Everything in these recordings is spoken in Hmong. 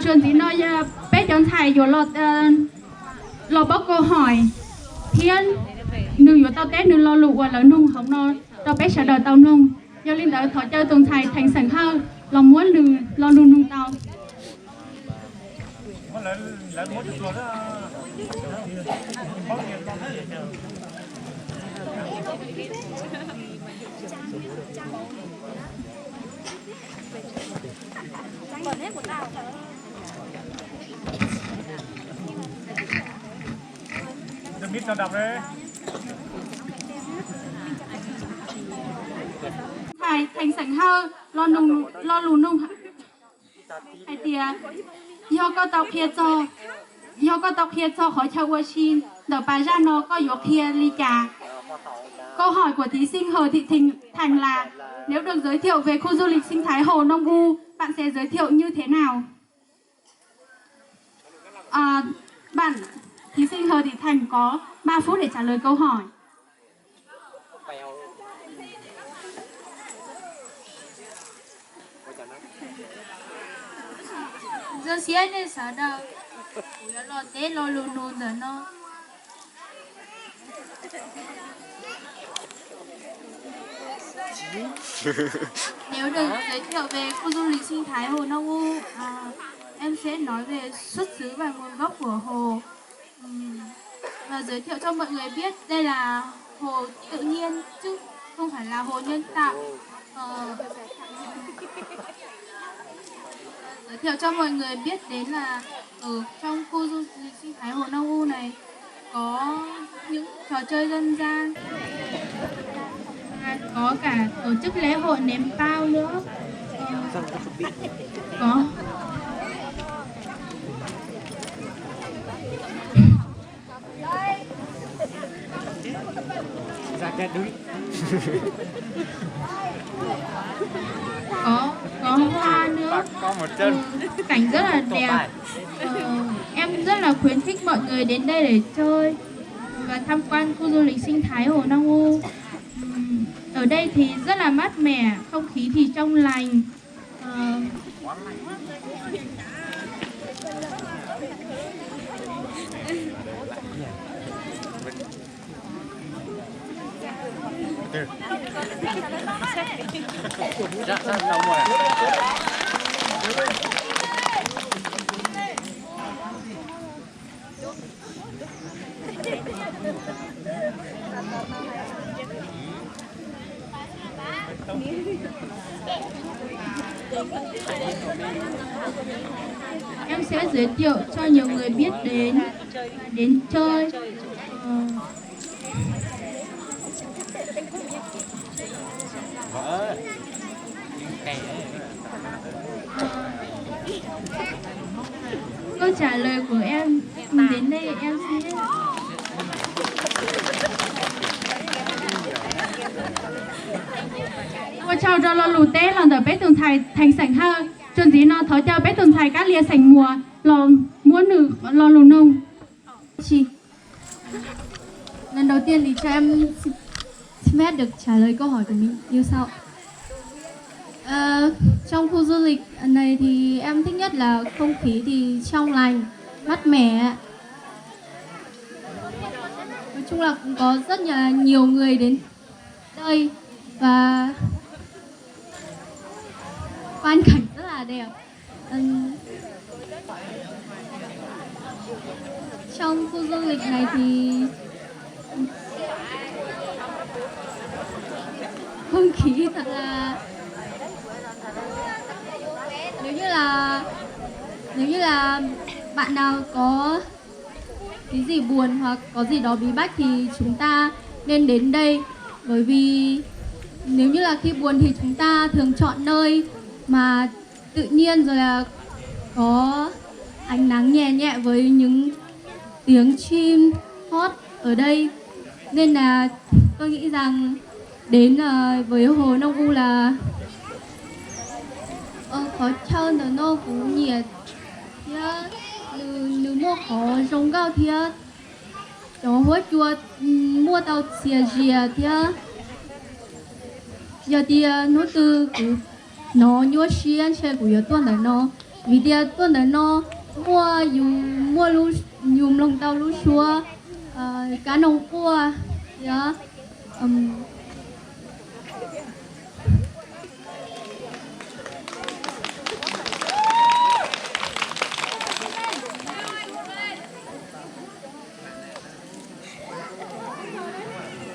Txuas ntxiv no yog peb cov ntxhais yuav los, los paub câu hỏi thiab nws yuav tau teb nws lo lus uas lawv nug hauv no rau peb sawv daws tau mloog. Yog li ntawd thov caw tus ntxhais Theem Xeem Hawj los muab nws lo lus nug tau. Ntxhais Theem Xeem Hawj lo lus nug hais tias, yog koj tau qhia txog, yog koj tau qhia txog qhov chaw ua si ntawm pas zaj no koj yuav qhia li cas? Câu hỏi của thí sinh Hờ Thị Thìn Thành là nếu được giới thiệu về khu du lịch sinh thái Hồ Nông U, bạn sẽ giới thiệu như thế nào? À, bạn, thí sinh Hờ Thị Thành có ba phút để trả lời câu hỏi. Zoo siab nej sawv daws, kuv yuav los teb lo lus nug ntawm no. Nếu được giới thiệu về khu du lịch sinh thái Hồ Nông U, à, em sẽ nói về xuất xứ và nguồn gốc của hồ. Ừm, và giới thiệu cho mọi người biết đây là hồ tự nhiên chứ không phải là hồ nhân tạo. Ờ, giới thiệu cho mọi người biết đến là ở trong khu du lịch sinh thái Hồ Nông U này có những trò chơi dân gian. Và có cả tổ chức lễ hội ném pao nữa. Ờ, có. Có, có hoa nữa. Ừ, cảnh rất là đẹp. Ờ, em rất là khuyến khích mọi người đến đây để chơi và tham quan khu du lịch sinh thái Hồ Nông U. Ừm, ở đây thì rất là mát mẻ, không khí thì trong lành. Ờ, Em sẽ giới thiệu cho nhiều người biết đến, đến chơi. Ờ, Câu trả lời của em đến đây em xin hết. Ua tsaug rau lo lus teb los ntawm peb tus ntxhais Theem Xeem Hawj. Txuas ntxiv no thov caw peb tus ntxhais Kab Lia xeem Muas los muab nws lo lus nug. Lần đầu tiên thì cho em xin, xin phép được trả lời câu hỏi của mình như sau. Ờ, trong khu du lịch này thì em thích nhất là không khí thì trong lành, mát mẻ. Nói chung là cũng có rất là nhiều người đến đây và quan cảnh rất là đẹp. Ừm, trong khu du lịch này thì không khí thật là, nếu như là, nếu như là bạn nào có cái gì buồn hoặc có gì đó bí bách thì chúng ta nên đến đây. Bởi vì nếu như là khi buồn thì chúng ta thường chọn nơi mà tự nhiên rồi là có ánh nắng nhẹ nhẹ với những tiếng chim hót ở đây. Nên là tôi nghĩ rằng đến, ờ, với Hồ Nông U là, ờ, qhov chaw ntawm no kuv nyiam thiab nws, nws muaj qhov zoo nkauj thiab cov huab cua, mm, muaj tau txias zias thiab. Yog tias hnub twg kuv hnov nyuaj siab ntshe kuv yuav tuaj ntawm no. Vim tias tuaj ntawm no muaj yus, muaj yus mloog tau lub suab kab noog quaj,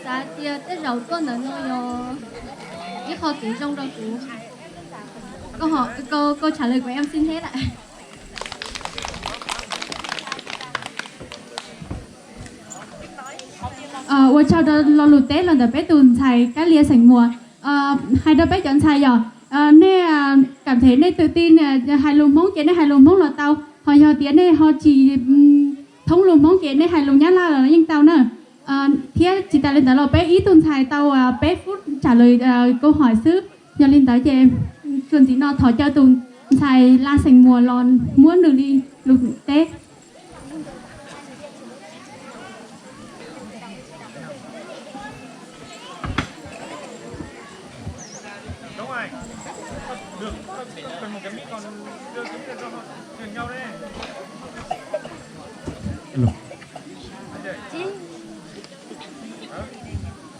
xav tias tej zaum tuaj ntawm no yog ib qho kev zoo rau kuv. Câu trả lời của em xin hết ạ. Ua tsaug rau lo lus teb los ntawm peb tus ntxhais Kab Lia xeem Muas. Hais rau peb cov ntxhais yog nej cảm thấy nej tự tin hais lus Hmoob ces nej hais lus Hmoob los tau, ho yog tias nej ho tsis thoob lus Hmoob ces nej hais lus Nyab Laj los yeej tau na. Thiab tsis tas li ntawd los peb ib tug ntxhais tau peb phút trả lời câu hỏi xwb. Yog li ntawd ces txuas ntxiv no thov caw tus ntxhais Lia xeem Muas los muab nws li lus teb.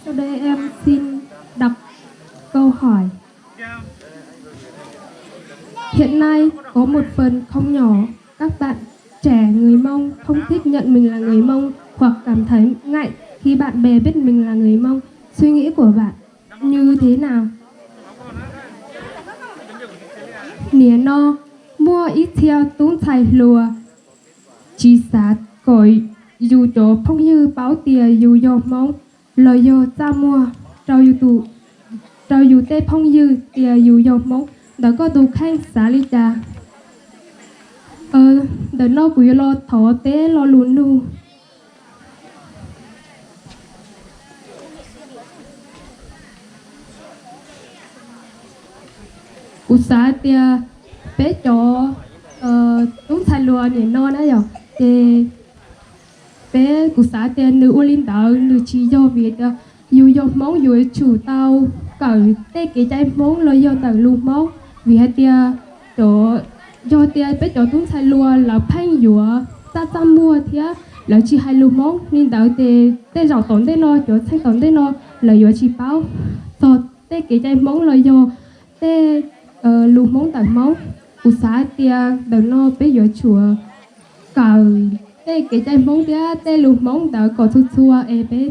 Sau đây em xin đọc câu hỏi. Hiện nay có một phần không nhỏ các bạn trẻ người Mông không thích nhận mình là người Mông hoặc cảm thấy ngại khi bạn bè biết mình là người Mông. Suy nghĩ của bạn như thế nào? Nim no muaj ib txhia tub ntxhais hluas tsis xav kom yus cov phooj ywg paub tias yus yog Hmoob los yog txaj muag rau yus tej phooj ywg tias yus yog Hmoob. Ntawm koj tus kheej xav li cas? Ntawm no kuv yuav los thov teb lo lus nug. Kuv xav tias peb cov tub ntxhais hluas nim no na yom, ces peb, kuv xav tias nws ua li ntawd nws tsis yog vim tias yus yog Hmoob yuav tsum tau kawm tej kev cai Hmoob los yog ntawm lus Hmoob, vim hais tias cov, yog tias peb cov tub ntxhais hluas lawv pheej yuav txaj txaj muag thiab lawv tsis hais lus Hmoob li ntawd ces tej zaum tom ntej no cov txheej tom ntej no lawv yuav tsis paub txog tej kev cai Hmoob los yog tej lus Hmoob ntawm Hmoob. Kuv xav hais tias ntawm no peb yuav tsum kawm tej kev cai Hmoob thiab tej lus Hmoob ntawd kom txhua txhua es peb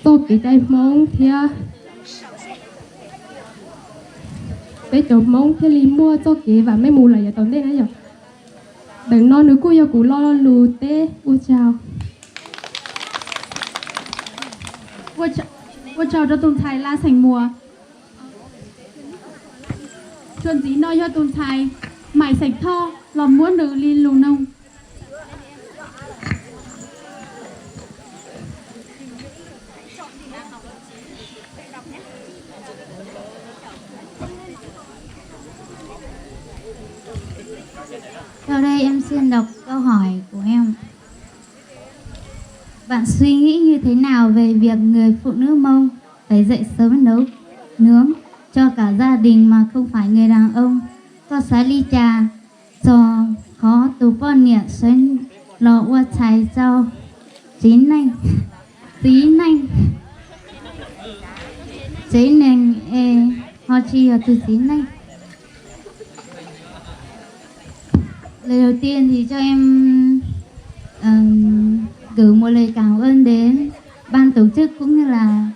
txoj kev cai Hmoob thiab peb cov Hmoob thiaj li muaj txoj kev vam meej mus lawm yav tom ntej na yom. Ntawm no nws kuj yog kuv lo lus teb. Ua tsaug. Ua tsaug rau tus ntxhais Lia xeem Muas. Txuas ntxiv no yog tus ntxhais Maim xeem Thoj los muab nws li lus nug. Sau đây em xin đọc câu hỏi của em. Bạn suy nghĩ như thế nào về việc người phụ nữ Mông phải dậy sớm nấu nướng cho cả gia đình mà không phải người đàn ông? Koj xav li cas txog qhov tus poj niam sawv los ua txhais rau txiv neej, txiv neej, txiv neej es ho tsis yog tus txiv neej? Lời đầu tiên thì cho em, ừm, gửi một lời cảm ơn đến ban tổ chức cũng như là,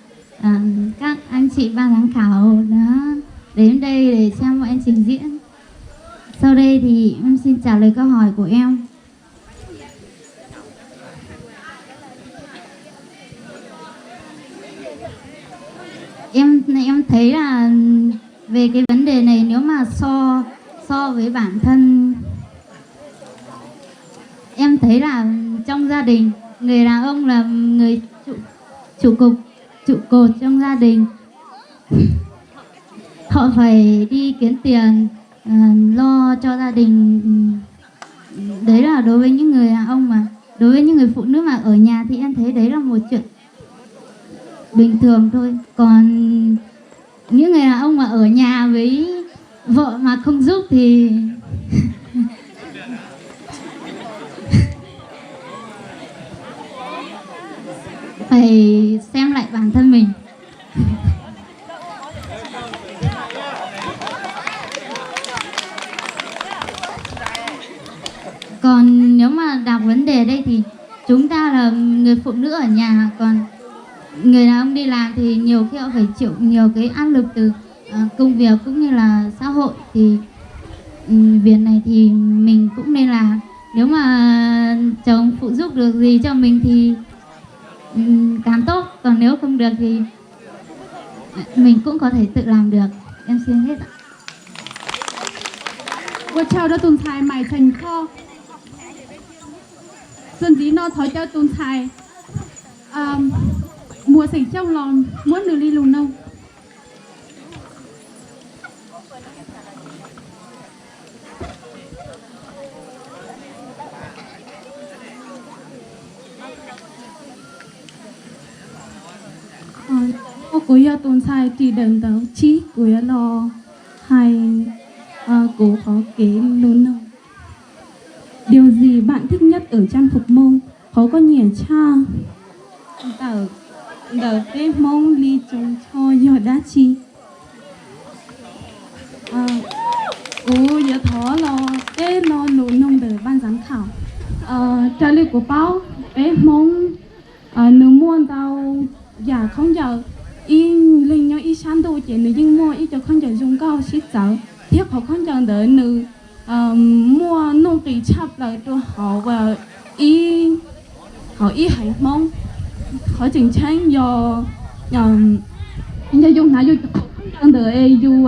ừm, các anh chị ban giám khảo đã đến đây để xem bọn em trình diễn. Sau đây thì em xin trả lời câu hỏi của em. Em em thấy là về cái vấn đề này nếu mà so so với bản thân em thấy là trong gia đình người đàn ông là người trụ trụ cột trụ cột trong gia đình. Họ phải đi kiếm tiền, ờ, lo cho gia đình. Đấy là đối với những người đàn ông mà. Đối với những người phụ nữ mà ở nhà thì em thấy đấy là một chuyện bình thường thôi. Còn những người đàn ông mà ở nhà với Vợ mà không giúp thì phải xem lại bản thân mình. Còn nếu mà đặt vấn đề đây thì chúng ta là người phụ nữ ở nhà, còn người đàn ông đi làm thì nhiều khi họ phải chịu nhiều cái áp lực từ, ờ, công việc cũng như là xã hội. Thì, ừm, việc này thì mình cũng nên làm. Nếu mà chồng phụ giúp được gì cho mình thì, ừm, càng tốt, còn nếu không được thì mình cũng có thể tự làm được. Em xin hết ạ. Ua tsaug rau tus ntxhais Maiv Theem Thoj. Txuas ntxiv no thov caw tus ntxhais Muas Xeem Xyooj los muab nws li lus noog. Kuv yog tus ntxhais ris dawm ntawv tsib, kuv yuav los hais kuv qhov kev lus noog. Điều gì bạn thích nhất ở trang phục Mông? Qhov koj nyiam tshaj ntawm peb Hmoob li tsoos tsho yog dab tsi? Kuv yuav thov los teb lo lus noog ntawm ban giám khảo. Raws li kuv paub, peb Hmoob nws muaj ntau yam khaub ncaws, ib leeg nyob ib sab ntuj ces nws yeej muaj ib co khaub ncaws zoo nkauj sib txawv, thiab qhov khaub ncaws ntawd nws muaj nuj nqis tshaj plaws rau hauv ib, hauv ib haiv Hmoob. Qhov tseem ceeb yog, yog yus hnav yus cov khaub ncaws ntawd es yus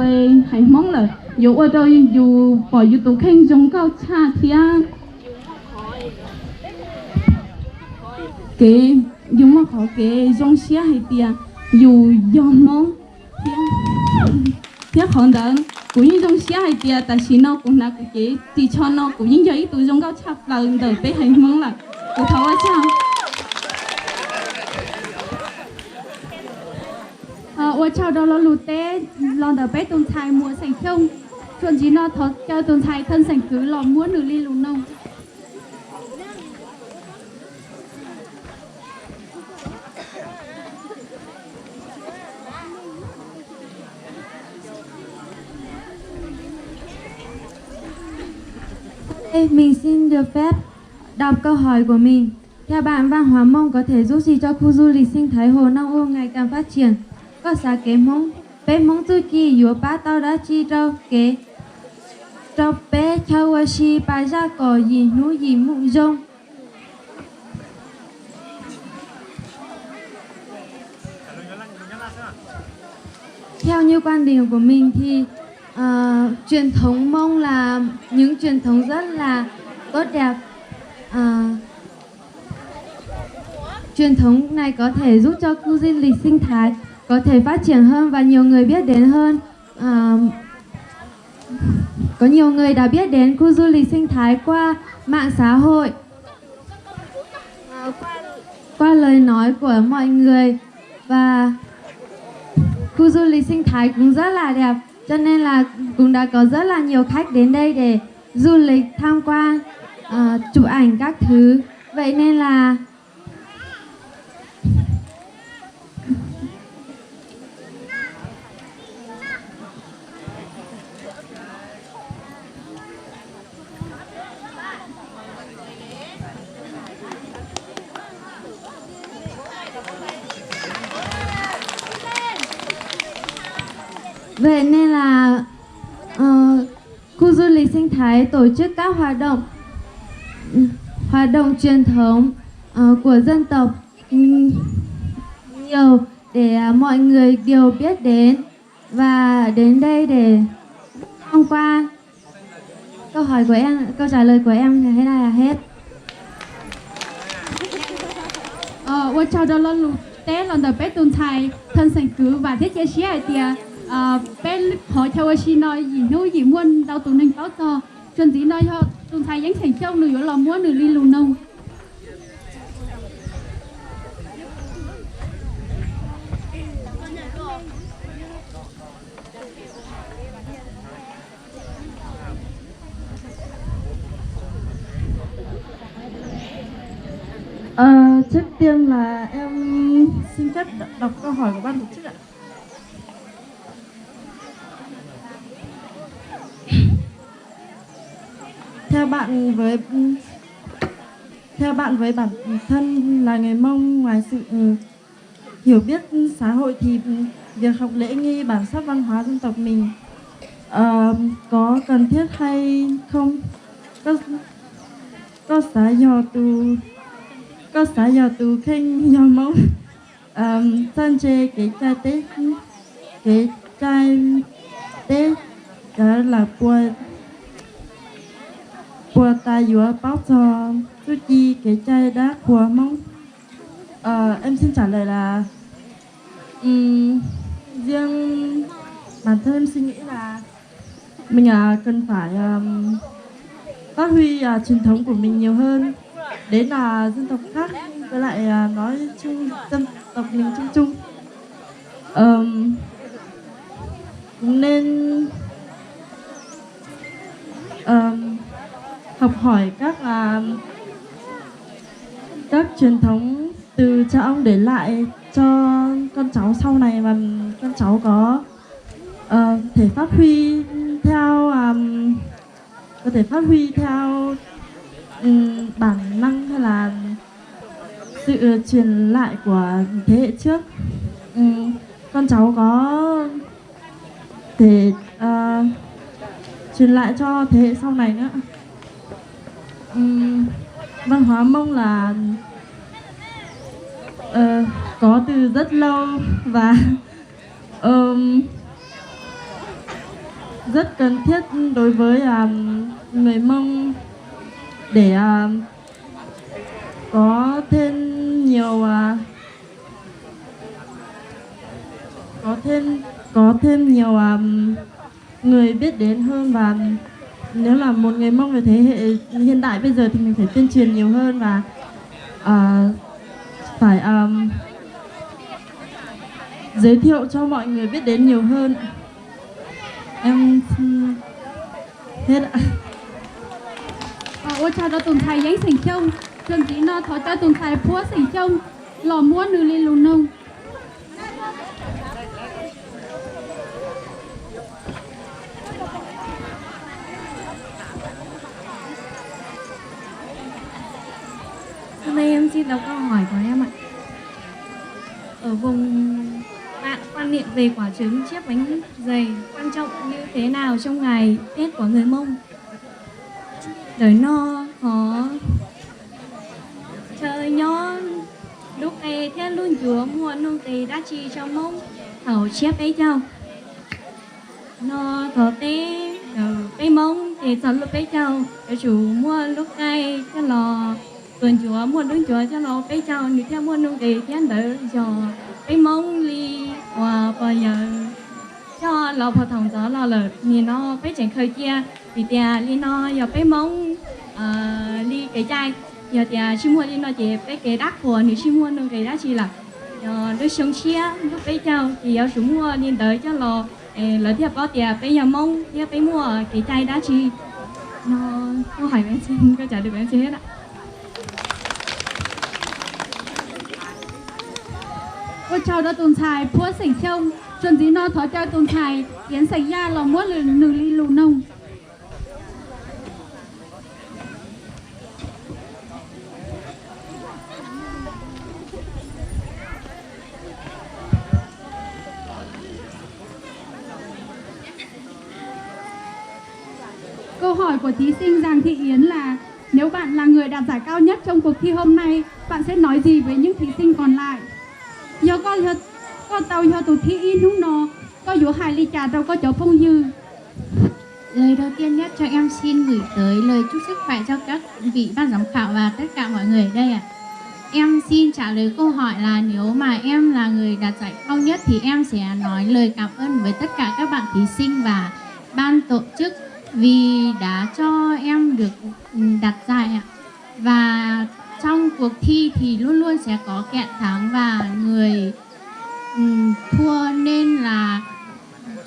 haiv Hmoob lawm, yuav ua rau yus pom yus tus kheej zoo nkauj tshaj thiab kev, yus muaj qhov kev zoo siab hais tias yus yog Hmoob thiab. Thiab qhov ntawd kuv yeej zoo siab hais tias tam sim no kuv hnav kuv cev ris tsho no kuv yeej yog ib tug zoo nkauj tshaj plaws ntawm peb haiv Hmoob lawm. Kuv thov ua tsaug. Ua tsaug rau lo lus teb los ntawm peb tus ntxhais Muas Xeem Xyooj. Txuas ntxiv no thov caw tus ntxhais Theej Xeem Kwv los muab nws li lus noog. Ê, mình xin được phép đọc câu hỏi của mình. Theo bạn, văn hóa Mông có thể giúp gì cho khu du lịch sinh thái Hồ Nong U ngày càng phát triển? Koj xav kev Hmoob, peb Hmoob txuj ci yuav pab tau dab tsi rau kev, rau peb chaw ua si pas zaj kom yim hnub yim mus zoo? Theo như quan điểm của mình thì, ờ, truyền thống Mông là những truyền thống rất là tốt đẹp. Ờ, truyền thống này có thể giúp cho khu du lịch sinh thái có thể phát triển hơn và nhiều người biết đến hơn. Ờ, có nhiều người đã biết đến khu du lịch sinh thái qua mạng xã hội. Qua, qua lời nói của mọi người và khu du lịch sinh thái cũng rất là đẹp, cho nên là cũng đã có rất là nhiều khách đến đây để du lịch tham quan, ờ, chụp ảnh các thứ. Vậy nên là Vậy nên là, ờ, khu du lịch sinh thái tổ chức các hoạt động, hoạt động truyền thống, ờ, của dân tộc, ừm, nhiều để, à, mọi người đều biết đến và đến đây để tham quan. Câu hỏi của em, câu trả lời của em là thế này là hết. Ua tsaug rau lo lus teb los ntawm peb tus ntxhais Theej Xeem Kwv, vam thiab cia siab hais tias peb qhov chaw ua si no yim hnub yim muaj ntau tus neeg paub txog. Txuas ntxiv no yog tus ntxhais Yeeb Xeem Xyooj, nws yuav los muab nws li lus noog. Ờ, trước tiên là em xin phép đ-, đọc câu hỏi của ban tổ chức ạ. Theo bạn với, theo bạn với bản thân là người Mông, ngoài sự, ừ, hiểu biết xã hội thì, ừ, việc học lễ nghi bản sắc văn hóa dân tộc mình, ờ, có cần thiết hay không? Có, có xã do tù, có xã do tù khen do Mông, ờ, san che kev cai Tết, kev cai Tết, đó là pua, pua ta yuav paub txog txuj ci kev cai dab qhuas Hmoob. Ờ, em xin trả lời là, ừm, riêng bản thân em suy nghĩ là mình, à, cần phải, ừm, phát huy, à, truyền thống của mình nhiều hơn đến, à, dân tộc khác, với lại, à, nói chung dân tộc mình chung chung. Ừm, cũng nên, ừm, học hỏi các, à, các truyền thống từ cha ông để lại cho con cháu sau này và con cháu có, ờ, thể phát huy theo, ừm, có thể phát huy theo, ừm, bản năng hay là sự, ờ, truyền lại của thế hệ trước. Ừm, con cháu có thể, ờ, truyền lại cho thế hệ sau này nữa. Ừm, văn hóa Mông là, ờ, có từ rất lâu và, ừm, rất cần thiết đối với, à, người Mông để, à, có thêm nhiều, à, có thêm, có thêm nhiều, à, người biết đến hơn và nếu là một người Mông về thế hệ hiện đại bây giờ thì mình phải tuyên truyền nhiều hơn và, à, phải, à, giới thiệu cho mọi người biết đến nhiều hơn. Em xin hết ạ. Ua tsaug rau tus ntxhais Yeeb xeem Xyooj. Txuas ntxiv no thov caw tus ntxhais Phuab xeem Xyooj los muab nws li lus noog. Hôm nay em xin đọc câu hỏi của em ạ. Ở vùng bạn quan niệm về quả trứng chiếc bánh dày quan trọng như thế nào trong ngày Tết của người Mông? Ntawm no ho chaw nyob, lub qe thiab lub ncuav muaj nuj nqis dab tsi rau Hmoob thaum tsiab peb caug? No thov teb, peb Hmoob ces txog lub peb caug yuav tsum muaj lub qe coj los, tus ncuav muaj lub ncuav coj los peb caug nws thiaj muaj nuj nqis thiab ntawd yog peb Hmoob li uas pog yawg coj los puag thaum ntxov los lawm. Nim no peb tseem khaws cia vim tias li no yog peb Hmoob li kev cai. Yog tias tsis muaj li no ces peb kev dab qhuas nws tsis muaj nuj nqis dab tsi lawm. Yog lub xyoo tshiab lub peb caug ces yuav tsum muaj li ntawd coj los, lawv thiaj paub tias peb yog Hmoob thiab peb muaj kev cai dab tsi. No, câu hỏi của em xin, câu trả lời của em xin hết ạ. Ua tsaug rau tus ntxhais Phuab xeem Xyooj. Txuas ntxiv no thov caw tus ntxhais Yeeb xeem Yaj los muab nws li lus noog. Câu hỏi của thí sinh Giàng Thị Yến là nếu bạn là người đạt giải cao nhất trong cuộc thi hôm nay, bạn sẽ nói gì với những thí sinh còn lại? Yog koj, koj tau yog tus thib ib hnub no, koj yuav hais li cas rau koj cov phooj ywg? Lời đầu tiên nhất cho em xin gửi tới lời chúc sức khỏe cho các vị ban giám khảo và tất cả mọi người ở đây ạ. Em xin trả lời câu hỏi là nếu mà em là người đạt giải cao nhất thì em sẽ nói lời cảm ơn với tất cả các bạn thí sinh và ban tổ chức vì đã cho em được, ừ, đạt giải ạ. Và trong cuộc thi thì luôn luôn sẽ có kẻ thắng và người, ừm, thua nên là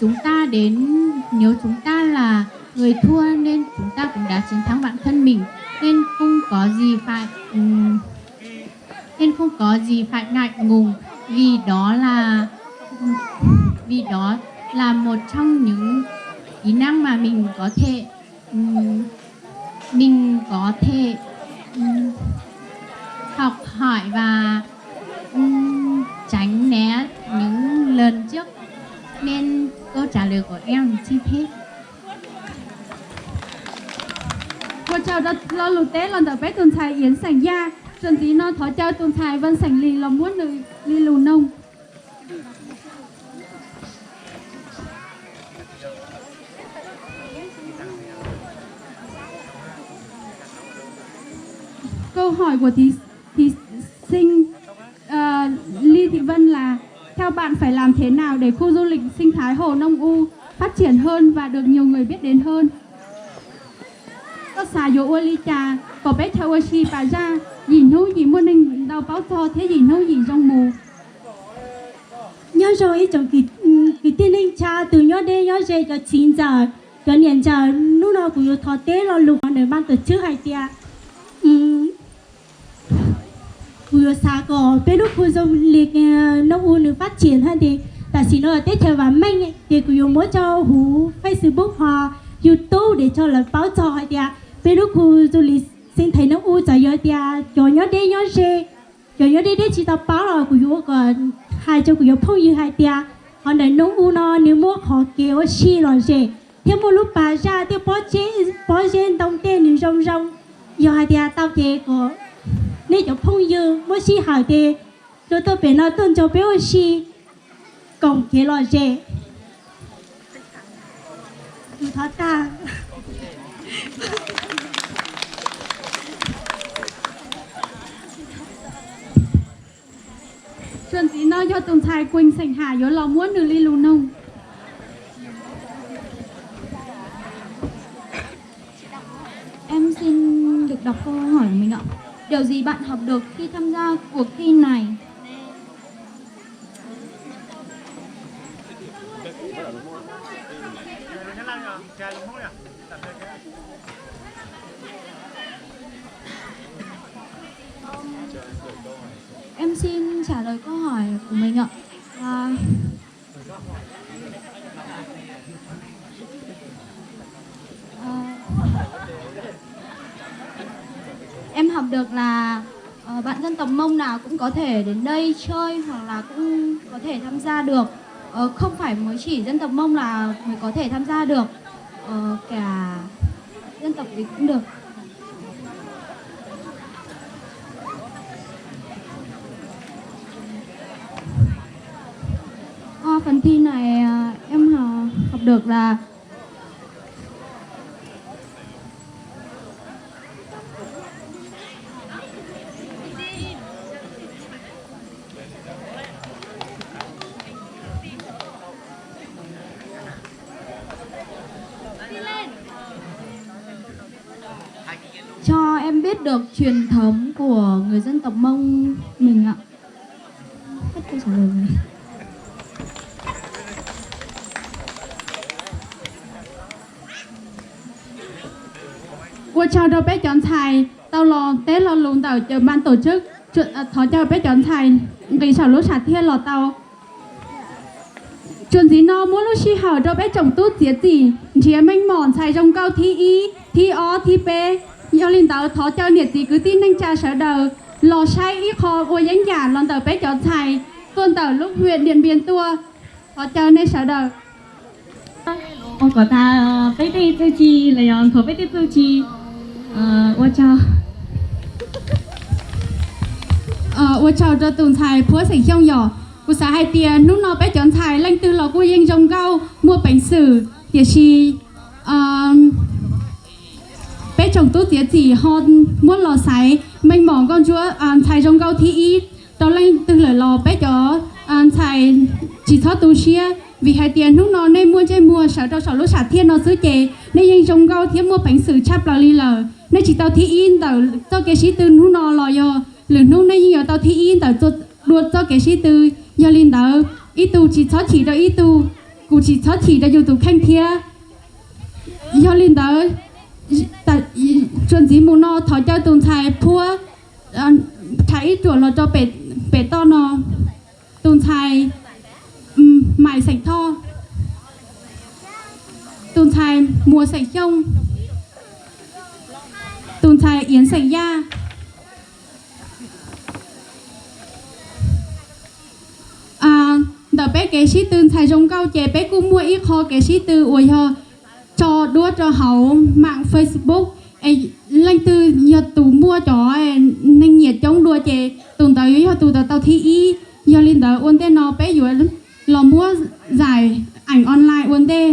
chúng ta đến, nếu chúng ta là người thua nên chúng ta cũng đã chiến thắng bản thân mình nên không có gì phải, ừm, Nên không có gì phải ngại ngùng, vì đó là vì đó là một trong những kỹ năng mà mình có thể ừm, mình có thể ừm, học hỏi và ừm, tránh né những lần trước nên câu trả lời của em xin hết. Ua tsaug rau lo lus teb los ntawm peb tus ntxhais Yến Sẻng Yaj. Txuas ntxiv no thov caw tus ntxhais Văn Sẻng Lis los muab nws li lus noog. Câu hỏi của thí, thí sinh ờ, Ly Thị Vân là theo bạn phải làm thế nào để khu du lịch sinh thái Hồ Nông U phát triển hơn và được nhiều người biết đến hơn? Koj xav yuav ua li cas kom peb chaw ua si pas zaj yim hnub yim muaj neeg ntau paub txog thiab yim hnub yim zoo mus? Nyob zoo ib tsoom kwv tij neej tsa, tus nyob deb nyob ze, cov txiv ntxawm, cov niam ntxawm, hnub no kuv yuav thov teb lo lus qhov ntawm ban tổ chức hais tias kuv yuav xav kom peb lub khu du lịch Nông U nws phát triển hơn thì tam sim no teb chaws vam meej ces kuv yuav muab tso huv Facebook ho YouTube để cho lawv paub txog hais tias peb lub khu du lịch sinh thái Nông U txawm yog tias cov nyob deb nyob ze, cov nyob deb deb tsis tau paub los kuv yuav kom hais rau kuv cov phooj ywg hais tias qhov ntawm Nông U no nws muaj qhov kev ua si lom zem thiab muaj lub pas zaj thiab pob zeb ntoo tej nws zoo zoo. Yog hais tias tau ces kom nej cov phooj ywg muaj sij hawm ces tuaj tuaj pem no tuaj nrog peb ua si koom kev lom zem. Tus thov tag. Txuas ntxiv no yog tus ntxhais Quỳnh Xeem Ham yuav los muab nws li lus noog. Em xin được đọc câu hỏi của mình ạ. Điều gì bạn học được khi tham gia cuộc thi này? Em xin trả lời câu hỏi của mình ạ. À, Ờ, em học được là ờ, bạn dân tộc Mông nào cũng có thể đến đây chơi hoặc là cũng có thể tham gia được. Ờ, không phải mới chỉ dân tộc Mông là mới có thể tham gia được. Ờ, cả dân tộc gì cũng được. Qua phần thi này à, em học, học được là cho em biết được truyền thống của người dân tộc Mông mình ạ. Hết câu trả lời rồi. Ua tsaug rau peb cov ntxhais tau los teb lo lus ntawm cov ban tổ chức. Thov caw peb cov ntxhais nqis saum lub sam thiaj los tau. Txuas ntxiv no muab lub sij hawm rau peb tsoom tub txiav txim nrhiav meej mom ntxhais zoo nkauj thib ib, thib ob, thib peb. Yog li ntawd thov caw niam txiv kwv tij neej tsa sawv daws los saib ib qho ua yeeb yam los ntawm peb cov ntxhais tuaj ntawm lub huyện Điện Biên tuaj. Thov caw nej sawv daws. Ua kom tag peb tej txuj ci los yog nthuav peb tej txuj ci. Ua tsaug. Ua tsaug rau tus ntxhais Phuab xeem Xyooj yom. Kuv xav hais tias hnub no peb cov ntxhais leej twg los kuj yeej zoo nkauj muaj peev xwm, tiam sis peb tsoom tub txiav txim ho muab los xaiv meej mom nkauj ntsuab ntxhais zoo nkauj thib ib rau leej twg lawm los peb cov ntxhais tsis txhob tu siab, vim hais tias hnub no nej muaj ntsej muag sawv rau saum lub sam thiaj no xwb ces nej yeej zoo nkauj thiab muaj peev xwm tshaj plaws li lawm. Nej tsis tau thib ib ntawm txoj kev sib tw hnub no los yog lwm hnub nej yeej yuav tau thib ib ntawm dua txoj kev sib tw. Yog li ntawd ib tug tsis txhob chim rau ib tug, kuv tsis txhob chim rau yus tus kheej thiab. Yog li ntawd, txuas ntxiv mus no thov caw tus ntxhais Phuab Thaij ib ruam los rau pem toj no, tus ntxhais Maiv xeem Thoj, tus ntxhais Muas xeem Xyooj, tus ntxhais Iab xeem Yaj. Ntawm peb kev sib tw ntxhais zoo nkauj ces peb kuj muaj ib qho kev sib tw uas yog tso duab rau hauv mam Facebook. Es leej twg yog tus muaj cov neeg nyiam coob dua ces tus ntawd yuav yog tus tau thib ib. Yog li ntawd ua ntej no peb yuav los muab zais eem online ua ntej.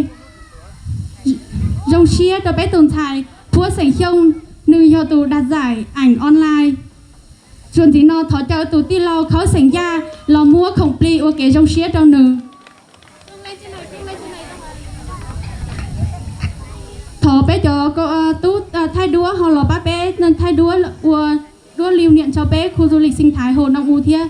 Zoo siab rau peb tus ntxhais Phuab xeem Xyooj, nws yog tus daj zais eem online. Txuas ntxiv no thov caw tus tij laug Khawb xeem Yaj los muab khoom plig ua kev zoo siab rau nws. Thov peb cov tub thaij duab ho los pab peb thaij duab ua duab liu niam rau peb khu du lịch sinh thái Hồ Nông U thiab.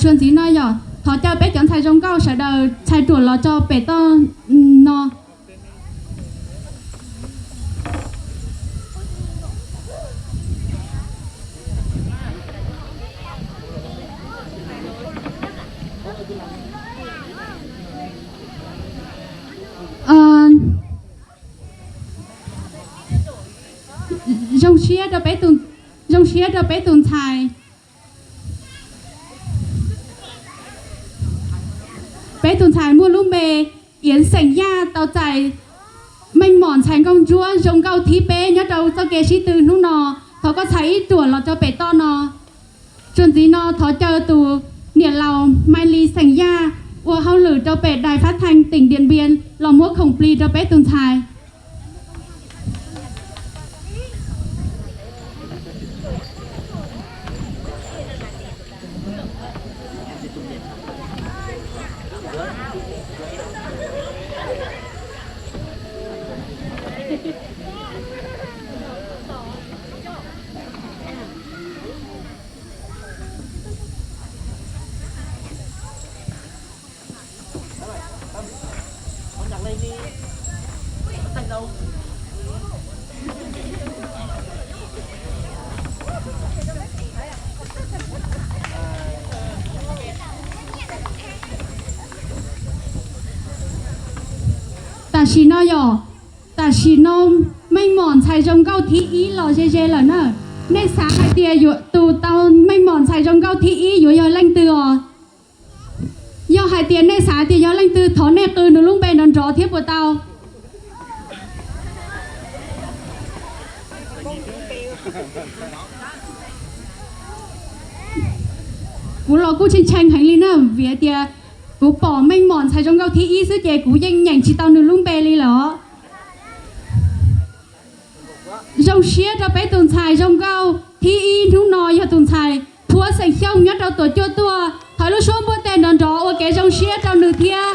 Txuas ntxiv no yog thov caw peb cov ntxhais zoo nkauj sawv daws txhais ruam los tso pem toj no. Zoo siab rau peb tus ntxhais. Peb tus ntxhais muaj lub npe Iab xeem Yaj tau txais meej mom ntxhais nkauj ntsuab zoo nkauj thib peb nyob rau txoj kev sib tw hnub no. Thov koj txhais ib ruam los rau pem toj no. Txuas ntxiv no thov caw tus niam laus Mai Lis xeem Yaj ua hauj lwm rau pem Đài Phát thanh tỉnh Điện Biên los muab khoom plig rau peb tus ntxhais. Tam sim no yog, tam sim no meej mom ntxhais zoo nkauj thib ib los ze ze lawm na. Nej xav hais tias tus tau meej mom ntxhais zoo nkauj thib ib yuav yog leej twg os? Yog hais tias nej xav tias yog leej twg thov nej qw nws lub npe nrov nrov thiab puas tau? Kuv los kuj tshee tshee heev li na, vim tias kuv pom meej mom ntxhais zoo nkauj thib ib xwb ces kuv yeej nyeem tsis tau nws lub npe li lawm os. Zoo siab rau peb tus ntxhais zoo nkauj thib ib hnub no yog tus ntxhais Phuab xeem Xyooj nyob rau Tuam Cuaj tuaj. Thov lub suab npuaj tes nrov nrov ua kev zoo siab rau nws thiab.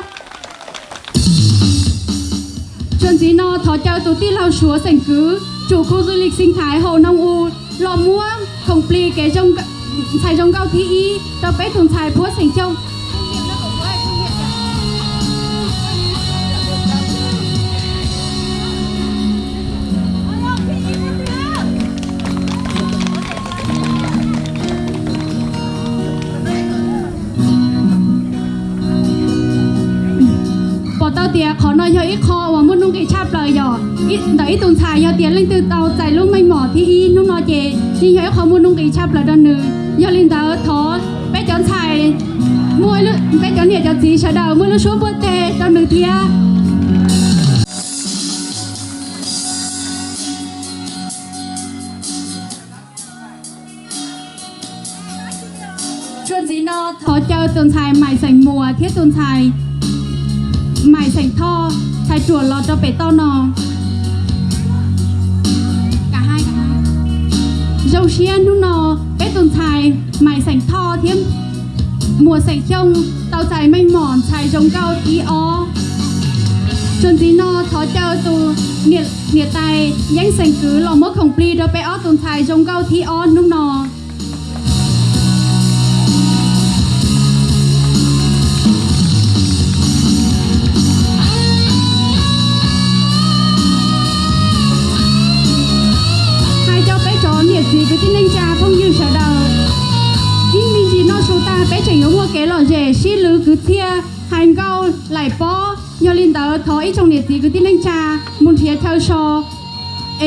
Txuas ntxiv no thov caw tus tij laug Suav xeem Kwv, chủ khu du lịch sinh thái Hồ Nông U, los muab khoom plig kev ntxhais zoo nkauj thib ib rau peb tus ntxhais Phuab xeem Xyooj. Pom tau tias qhov no yog ib qho uas muaj nuj nqis tshaj plaws yog ntawm ib tus ntxhais yog tias leej twg tau txais lub meej mom thib ib hnub no ces yeej yog ib qho muaj nuj nqis tshaj plaws rau nws. Yog li ntawd thov peb cov ntxhais Muaj peb cov niam cov txiv sawv daws muaj lub suab npuaj teg rau nws thiab. Txuas ntxiv no thov caw tus ntxhais Maim xeem Muas thiab tus ntxhais Maim xeem Thoj, ntxhais ruam los rau pem toj no. Zoo siab hnub no peb tus ntxhais Maim xeem Thoj thiab Muas xeem Xyooj tau txais meej mom ntxhais zoo nkauj thib ob. Txuas ntxiv no thov caw tus niam tais Yeeb xeem Kwv los muab khoom plig rau peb ob tus ntxhais zoo nkauj thib ob hnub no. Hais rau peb cov niam txiv kwv tij neej tsa phooj ywg sawv daws, ib me ntsis noj su tag peb tseem yuav muaj kev lom zem sib lwv kwv txhiaj, hais nkauj laim pob. Yog li ntawd thov ib tsoom niam txiv kwv tij neej tsa mus nrhiav chaw so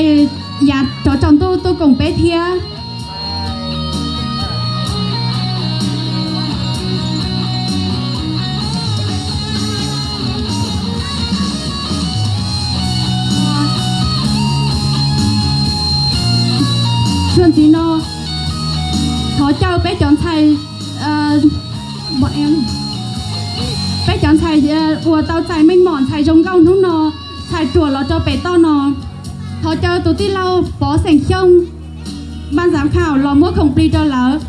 es yav rov tsaus ntuj tuaj koom peb thiab. Txuas ntxiv no thov caw peb cov ntxhais, peb cov ntxhais uas tau txais meej mom ntxhais zoo nkauj hnub no, ntxhais ruam los rau pem toj no. Thov caw tus tij laug Pov xeem Xyooj, npaj xav kham los muab khoom plig rau lawv.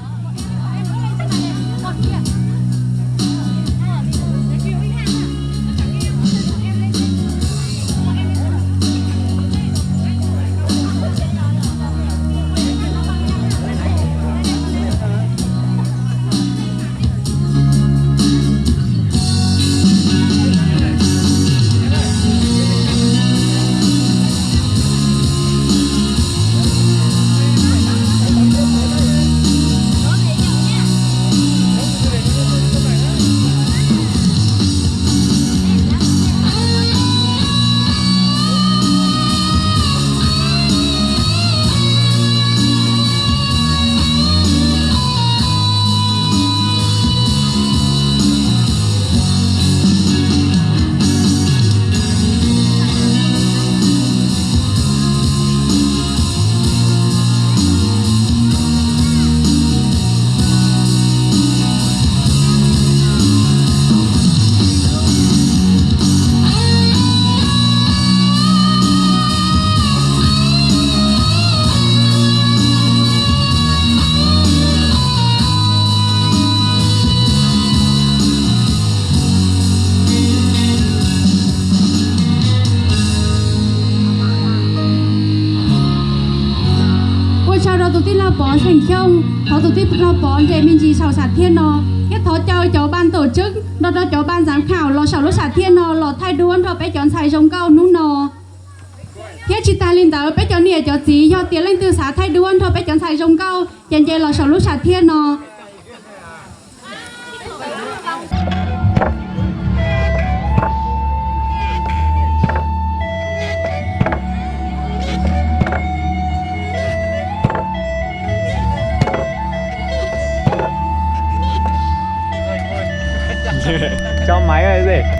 Ua tsaug rau tus tij laug Pov xeem Xyooj, thov tus tij laug Pov nres me ntsis saum sam thiaj no, thiab thov caw cov npaj tom tswb nrog rau cov npaj xav kham los saum lub sam thiaj no los thaij duab nrog peb cov ntxhais zoo nkauj hnub no. Thiab tsis tas li ntawd peb cov niam cov txiv yog tias leej twg xav thaij duab nrog peb cov ntxhais zoo nkauj ces nce los saum lub sam thiaj no. Tso maiv.